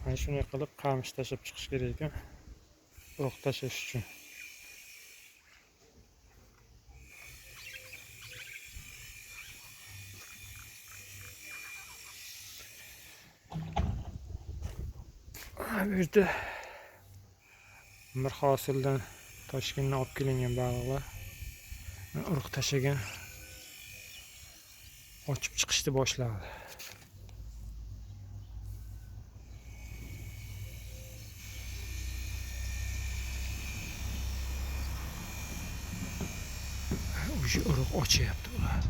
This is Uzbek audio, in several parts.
Mana shunday qilib qamish tashlab chiqish kerak ekan, urug' tashlash uchun. Bu yerda Mirhosildan Toshkentdan olib kelingan baliqlar urug' tashlagan, ochib chiqishni boshladi. O'sha urug' ochyapti ular.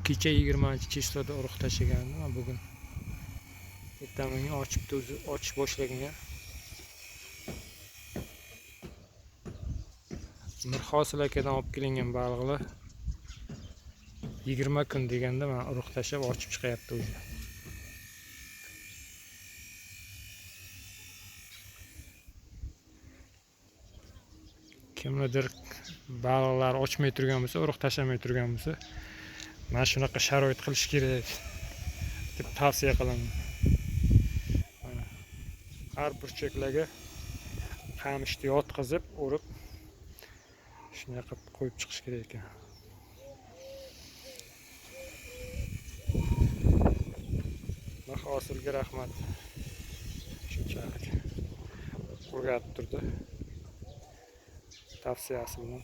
Kecha 20-числоda urug' tashlagandim, bugun ertamangi ochibdi, o'zi ochish boshlagan. Mirhosil akadan olib kelingan baliqlar 20 kun deganda mana urug' tashlab ochib chiqyapti o'zi. Kimnidir baliqlar ochmay turgan bo'lsa, urug' tashlamay turgan bo'lsa, mana shunaqa sharoit qilish kerak deb tavsiya qilaman. Mana har burchaklarga qamishni yotqizib, o'rib shunday qilib qo'yib chiqish kerak ekan. Hosilga rahmat. Shunchalik o'rgatib turdi tavsiyasi bilan.